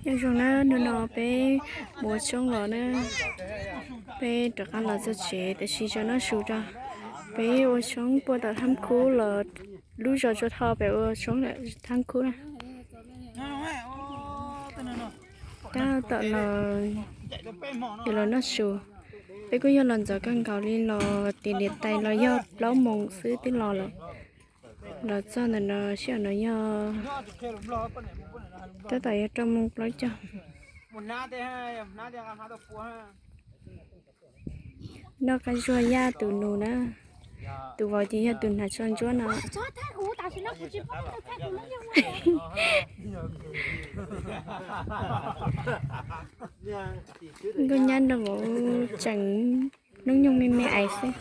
Nyob zoo na, hnub no peb mus ua tshoob los na, peb rov qab los txog tsev, tam sim tsaus noj su rau. Peb ua tshoob puag tom Thab Khub los, lub zos Tsua Tho pem ua tshoob Thab Khub na. Tab tom los, yuav los noj su. Peb kuj yog los ntxov kawg nkaus li, los tim niam tais los yog plaub moos xwb twb los lawm. Los txog ntawm no sij hawm no yog, tab tom yog rau moos plaub caug. Noj qab zuag yaj tus nus na, tus vauv ces yog tus hnav tsho ntsuab no. Nkauj nyab nrog vauv tseem hnub nyoog me me ais xwb.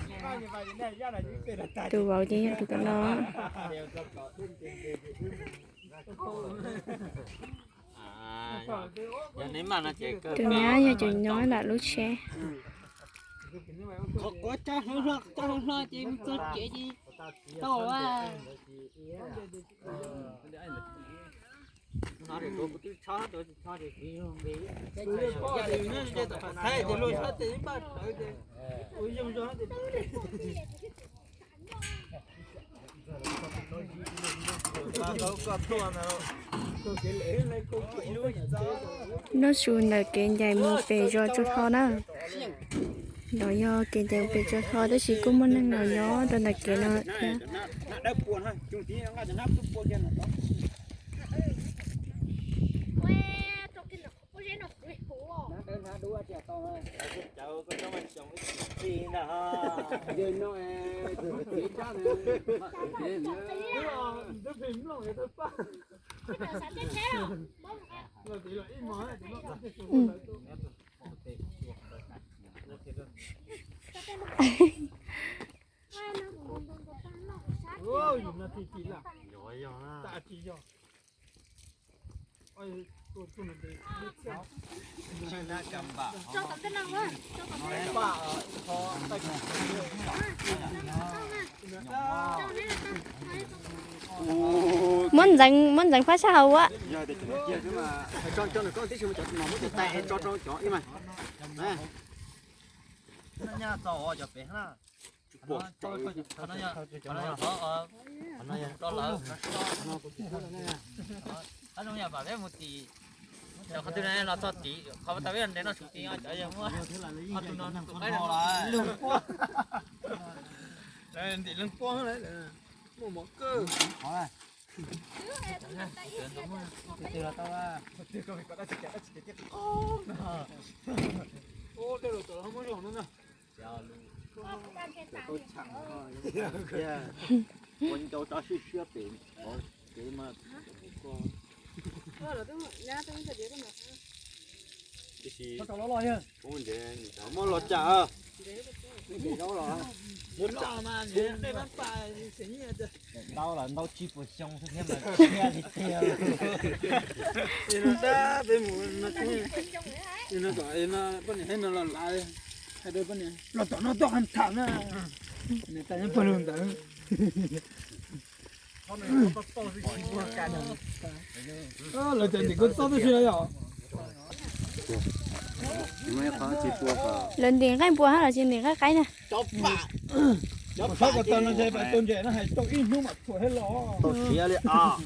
Tus vauv ces yog tus tom no. Tus nyab yog cov nyob nram lub tsheb. Noj su ntawm kev ncaim mus pem zos Tsua Tho na. Los yog kev ncaim pem Tsua Tho tab sis kuj muaj neeg los nyob rau ntawm kev no thiab. Muab ntxeev, muab ntxeev phab sab hauv ua. Ntim leej puab muaj mov kawg. Muab los cas? Ntau los ntau tsib puas xyoo xwb thiab mas thiaj li tiag. Peb mus no, poj niam no los lawm, hais rau poj niam los tom no tuaj tham na. Niam tais nyob pawg lug ntawd. Lawv cov ntim kub txob tib si no yom. Lawv ntim nqaij npua hab los tsis ntim nqaij qaib na? Thaum ko taw no ntshe pais tau ntses no hais tau ib hnub mam thuam thiab los. Tau siav li os.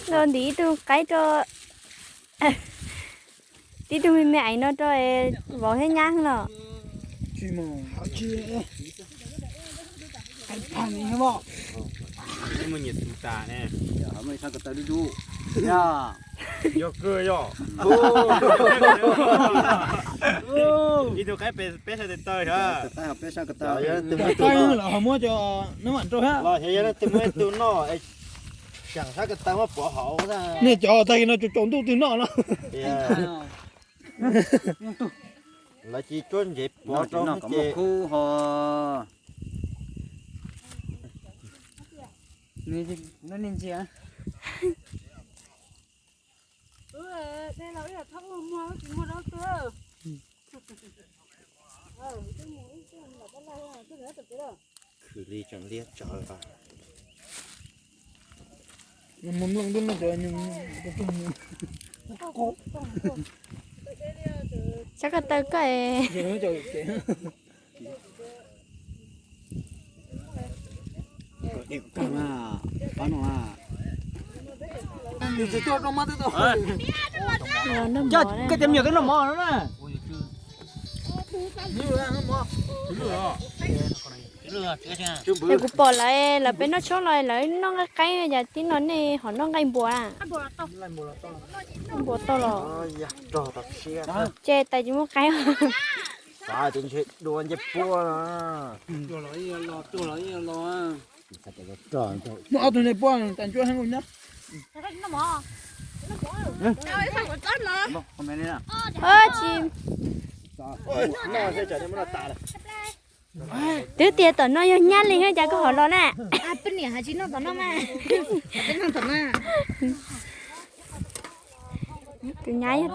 Los ntim ib tug qaib rau, tib tug me me aiv no rau vauv thiab nyab los. Yog kawg yog. Ib tug qaib peb sab tes taw, peb sab ko taw. Qaib los ho muab cov nab mam rau thiab. Los xyov yog leej twg muab ib tug noj, xyov sab ko taw muab pov hauv. Nej cov tag kis no tsaus tsaus ntuj twg noj no. Lawv tsis tsuab ntsev pov rau kom muaj kub ho. Xws li tseem liab tsawv. Sab ko taw ko. Koj cov me nyuam twb noj mov no na. Es kuv pom lawv, lawv peb noj tshoob los lawv noj nqaij qaib, cas tib no nej ho noj nqaij npua na? Npua tau los? Ces tais tsis muaj qaib. Xav tias ntshe dua ncej puab no. Muaj ob tug ncej puab tas ncuab heev nyob. Tsis, twb tias tom no yog nyab li, cas koj ho los na? Tus nyab yog tus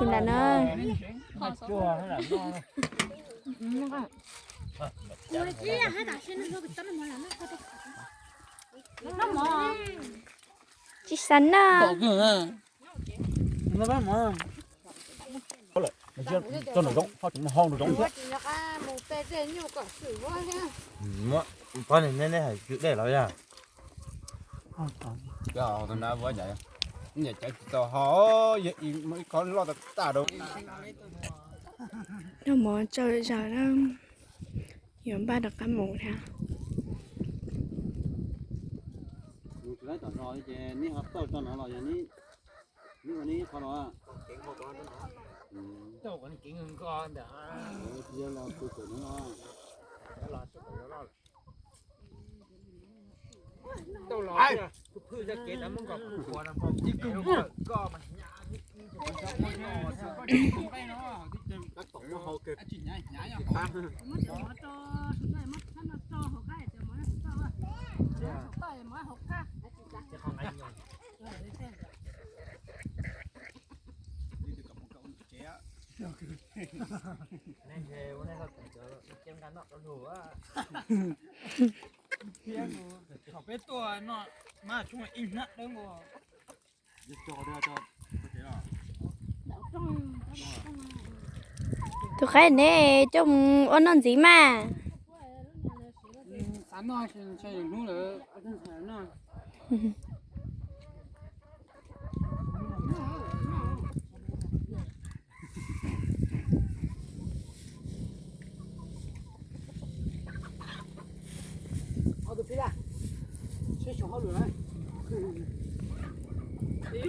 ntawm no. Tsis xav noj. Pab ne, neb hais kwv dej los yog? Tus nav ua cas, ua cas tsis tau ho, yog ib qho loj tag tag rau. Noj mov tsawg zog lawm, yuav npaj rov qab mus thiab. Neb ho tau tso no los yog neb, neb ua neb qhov los. Thaum peb tuaj no mas tshuav ib hnab dawb nkaus. Tus qaib ne, coj mus ua noj ntxiv mas. Tej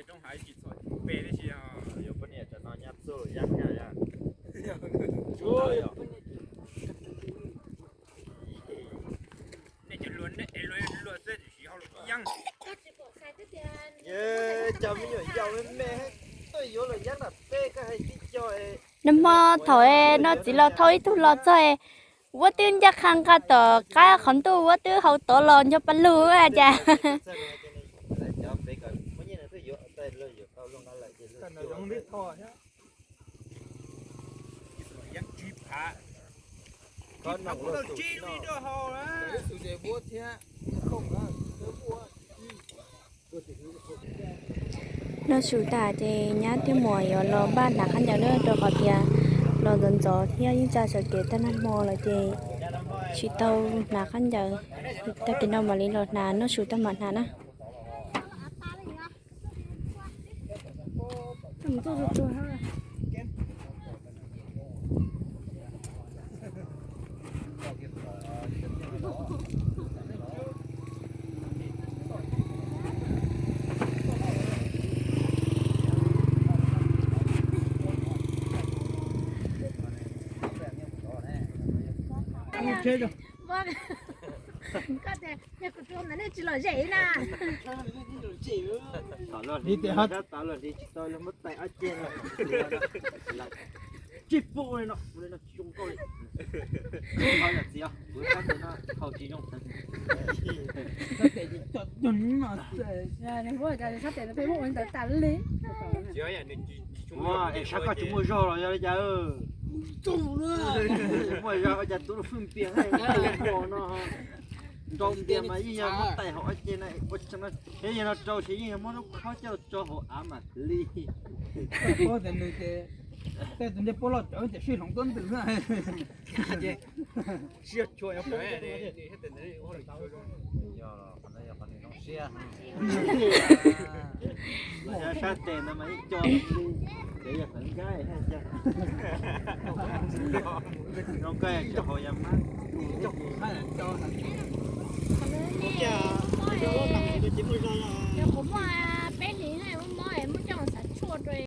roob hav tsis txog pe tib si, yuav poj niam tam no nyab txuj yab nyab yab. Nej cov luag nej luag xwb tsis hau los yeej. Cov me nyuam yaus me me tuaj yuav los yeej nram peb koj hais tib co. Nag hmo thaum no txiv laus thauj ib tug los txog, vuab twb ncaj qha nqa tom qab qhov ntuj, vuab twb hau tod los nco pa lug cas. Noj su tas ces nyab thiab muam yuav los npaj hnav khaub ncaws na, rau qhov tias los ntxov ntxov thiab yeej tsa sawv kev tag nag hmo lawm ces tsis tau hnav khaub ncaws. Tag kis no mam li los hnav, noj su tag mam hnav na. Koj tias yog kuv tus ntawd nej tsis lom zem na. Tom los hliv, sab tom los hliv tsis tau los muab tais ob ceg no. Tsis pub li no, ua li no tsis zoo nkauj li. Txiv, kuv sab tes no haus tsis zoo. Sab tes no peb muab ua li ntawd tas li. Ua es sab koj tsis muaj zog los yog li cas? Tsis muaj zog ua cas tub lub fwj npias no. Rau npias mas yeej yog muab tais hauv ob ceg no, yog no rau ces yeej yog muab lub khob coj tso hauv av mam li. Nws ces tej tus ntiag puab loj cawv ces sib hloov tuab ntws na. Yog, qhov no yog qhov nws zoo siab. Los yog sab tes ntawd mas ib co li, ces yog tawv nkaib haj ca. Zoo koj tsis haus yas mab. Ua cas yog lub tas tus tsis muaj zog?